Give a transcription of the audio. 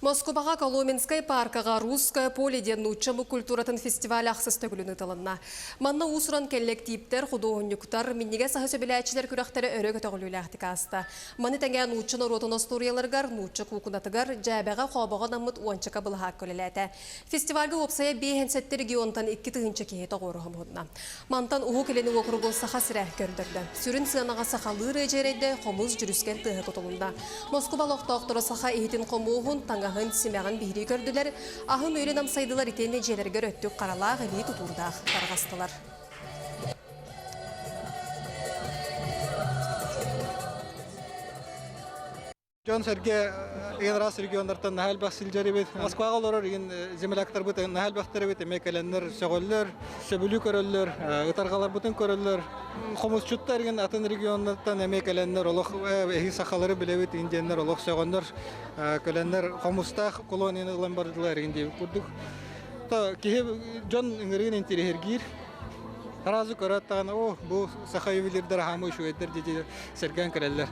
Москубаҕа Коломенскай пааркаҕа «Русское поле» диэн нуучча омук культуратын фестиваль ахсыс төгүлүн ыытылынна. Манна уус-уран кэллэктииптэр, худуоһунньуктар, минньигэс аһы сөбүлээччилэр күрэхтэрэ өрө көтөҕүлүүлээхтик ааста. Маны тэҥэ нуучча норуотун остуоруйаларыгар, нуучча куукунатыгар, дьээбэҕэ, хообоҕо анаммыт уончака былаһаакка үлэлээтэ. Фестивальга уопсайа 57 регионтан 2000 киһи тоҕуоруһа муһунна. Мантан Уһук Илин уокуругу Саха сирэ көрдөрдө. Сүрүн сыанаҕа сахалыы ырыа хомус дьүрүскэн тыаһа кутулунна. Москуба олохтоохторо саха иһитин хомуоһун, таҥаһын, симэҕин биһирии көрдүлэр, аһын үөлүн амсайдылар итиэннэ дьиэлэригэр өттүк харалаах илии тутуурдаах тарҕастылар. Дьон-сэргэ эн араас регионнартан наһаа элбэх сылдьар эбит. Москваҕа олорор игин земляктарбыт наһаа элбэхтэр эбит. Эмиэ кэлэннэр сөҕөллөр, сөбүлүү көрөллөр, ытарҕаларбытын көрөллөр. Хомусчуттар игин атын регионнартан эмиэ кэлэннэр олох эһи сахалары билэбит игин диэннэр олох сөҕөннөр кэлэннэр хомустаах колонияны ылан бардылар игин диэбит курдук. Киһи дьон ыҥырыын интириэһиргиир. Сразу көрөөт даҕаны, о, бу саха ювелирдара хаамыы үчүгэйдэр дии сэргээн кэлэллэр.